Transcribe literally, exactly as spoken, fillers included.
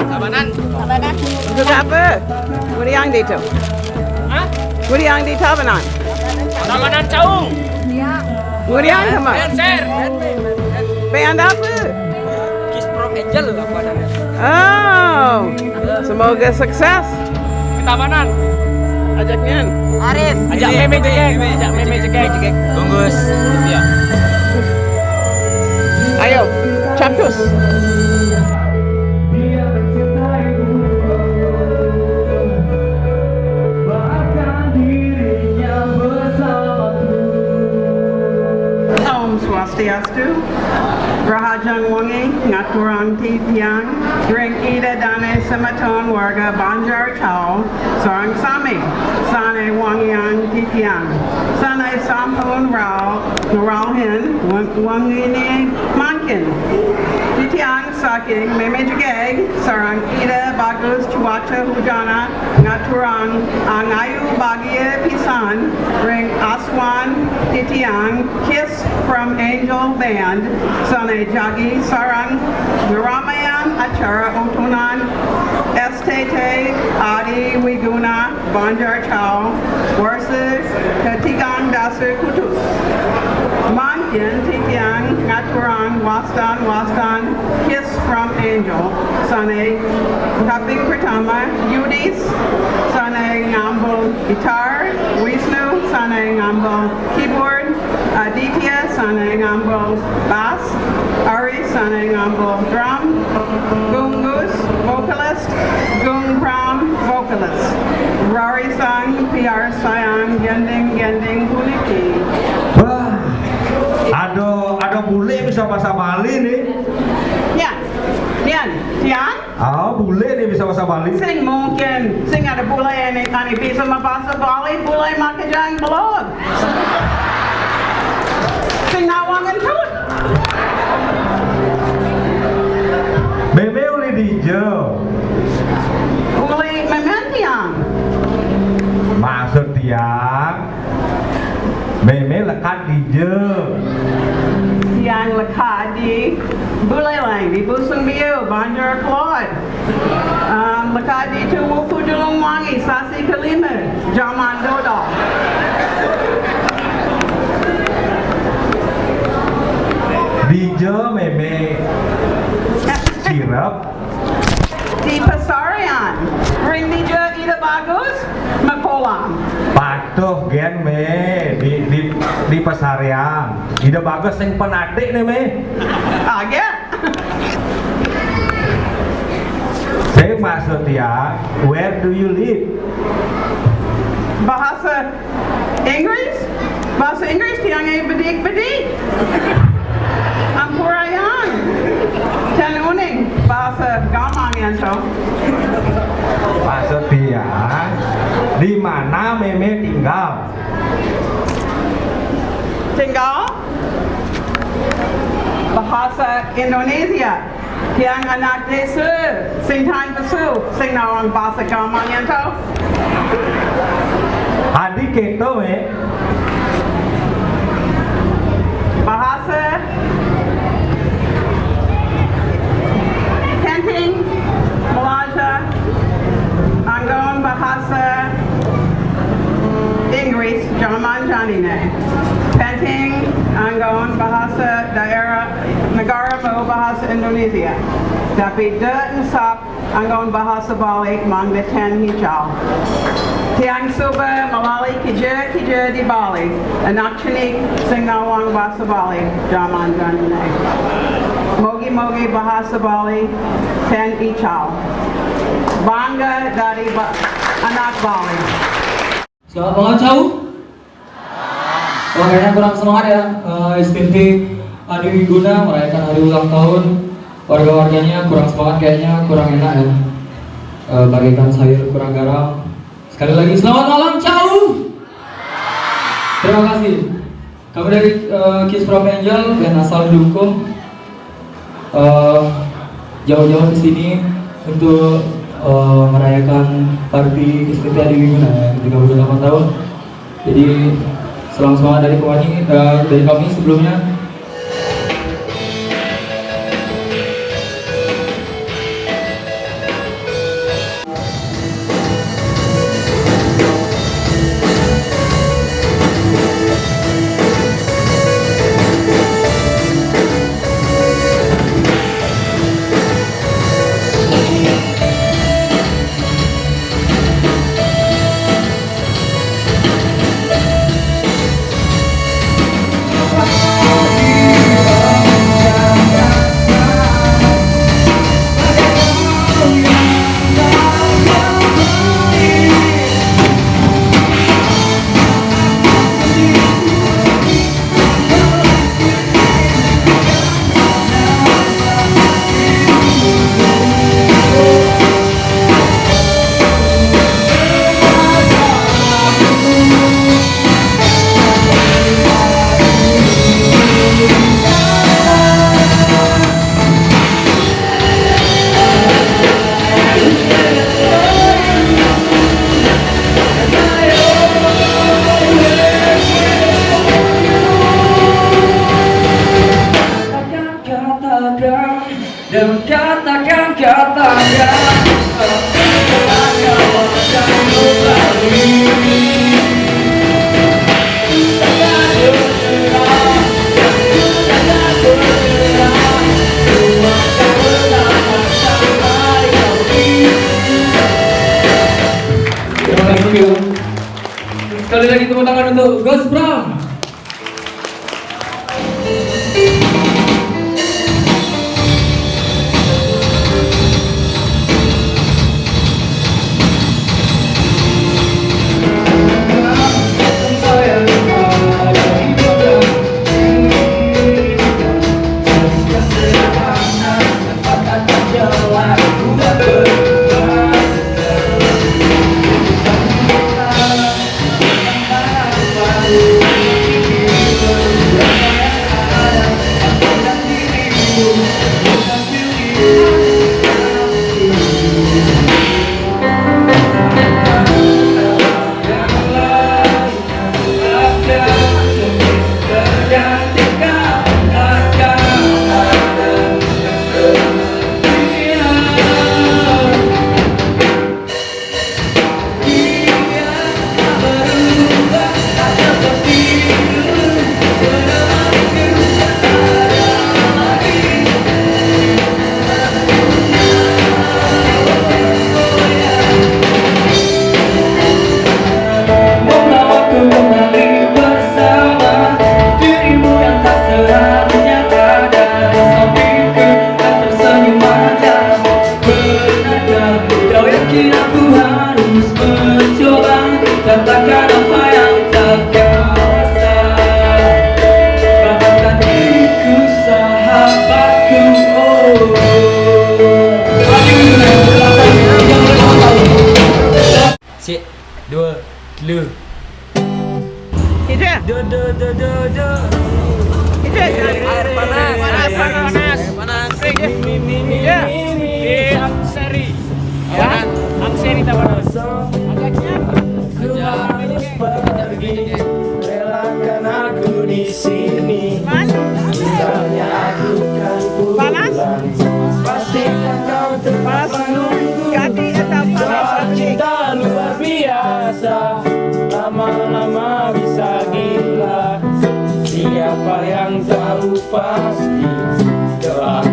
Tabanan. Tabanan. Juga apa? Nguriang dito. Hah? Nguriang di Tabanan. Tabanan Caung. Nguriang sama. Dancer. Band apa? Kiss from Angel apa namanya? Oh, semoga sukses. Tabanan. Ajak Nian. Aris. Ajak Meme Jegek. Ajak Meme Jegek. Tunggu. Iya. Ayo, capcus. Om Swastiastu. Rahajeng wengi ngaturang titiang ring Ida Dane Semeton warga Banjar Chao sareng sami sane wangiang titiang sane sampun rauh ngrauhin wen-, wengine mangkin. Titiang saking Meme Jegeg sareng Ida Bagus cuaca hujana ngaturang angayu bagia pisan ring aswan titiang Kiss from Angel Band sane jagi sareng ngerameang acara utunan S T T Adi Wiguna Banjar Chao warsa ketigang dasa kutus. Mangkin titiang ngaturang wastan-wastan Kiss from Angel sane kaping pertama Yudis sane ngambil gitar, Wisnu sane ngambil keyboard, Aditya sane ngambil bass, Ari sane ngambil drum, Gung Gus vocalist, Gung Pram vocalist. Rarisang piarsayang gending-gending puniki. Wah, ada, ada bule bisa bahasa Bali nih. Ya, Nian, Tian. Ah, bule nih bisa bahasa Bali. Sing mungkin, sing ada bule ane, ane bisa mabasa Bali, bule makejang belum. Sing nawang entut. Meme uli dija. Uli mementiang. Maksud tiang, Meme lekad dija. Tiang lekad di Buleleng, di Busung Biu, Banjar Kelod. Um, lekad di Tuwuku Julung Wangi, sasi kelima, jaman dodol. Dija Meme sirep. Di pasarian, ring dija Ida Bagus, makolam. Patuh gen, Me, di, di, di pasarian. Ida Bagus sing penatik nih, Me. Agak. Saya maksud ya, where do you live? Bahasa Inggris? Bahasa Inggris tiang ai bedik-bedik. Ampurayang. Tiang uning bahasa gamang yang tu. Maksud tiang, di mana Meme tinggal? Tinggal? Bahasa Indonesia. Tiang anak desa, sing tain pesu, sing nawang bahasa gamang yang tu. Adi keto, eh. Bahasa Penting Malaysia anggon bahasa Inggris jaman jani ne. Penting anggon bahasa daerah negara mo bahasa Indonesia. Tapi de ensap anggon bahasa Bali mang de ten hijau. Tiang suba malali kija-kija di Bali. Anak cinik sing nawang bahasa Bali jaman jani ne. Mogi-mogi bahasa Bali ten hijau. Bangga dari ba-, anak Bali. Selamat malam, Cau. Wah, kayaknya kurang semangat ya. Eh, S P T Adi Wiguna merayakan hari ulang tahun. Warga-warganya kurang semangat kayaknya, kurang enak ya. Eh, bagaikan sayur kurang garam. Sekali lagi, selamat malam, Cau. Terima kasih. Kami dari, eh, Kiss from Angel, band asal Klungkung. Eh, jauh-jauh ke sini untuk, eh, merayakan party S P T Adi Wiguna ya, tiga puluh delapan tahun. Jadi, salam semangat dari kami, eh, dari kami sebelumnya. Katakan, katakan kau akan kembali. Terima kasih. Sekali lagi tepuk tangan untuk Gus Pram. Membawaku kembali bersama dirimu yang tak seharusnya ada di sampingku dan tersenyum aja. Benarkah kau yakin aku harus mencoba? Katakan apa yang tak kau rasa. Bahkan diriku sahabatku, oh. Sik, dua, telu. Ida. Do, do, do, do, do. Ida. Air panas. Air panas. Panas. Ida. Di Amseri. Ya. Amseri Tabanan. Agaknya. Aku harus pergi. Relakan aku di sini. Mas. Misalnya aku kan pulang. Panas. Pastikan kau tetap menunggu. Ganti eta panas. Cinta luar biasa, lama-lama bisa gila. Siapa yang tahu pasti, doa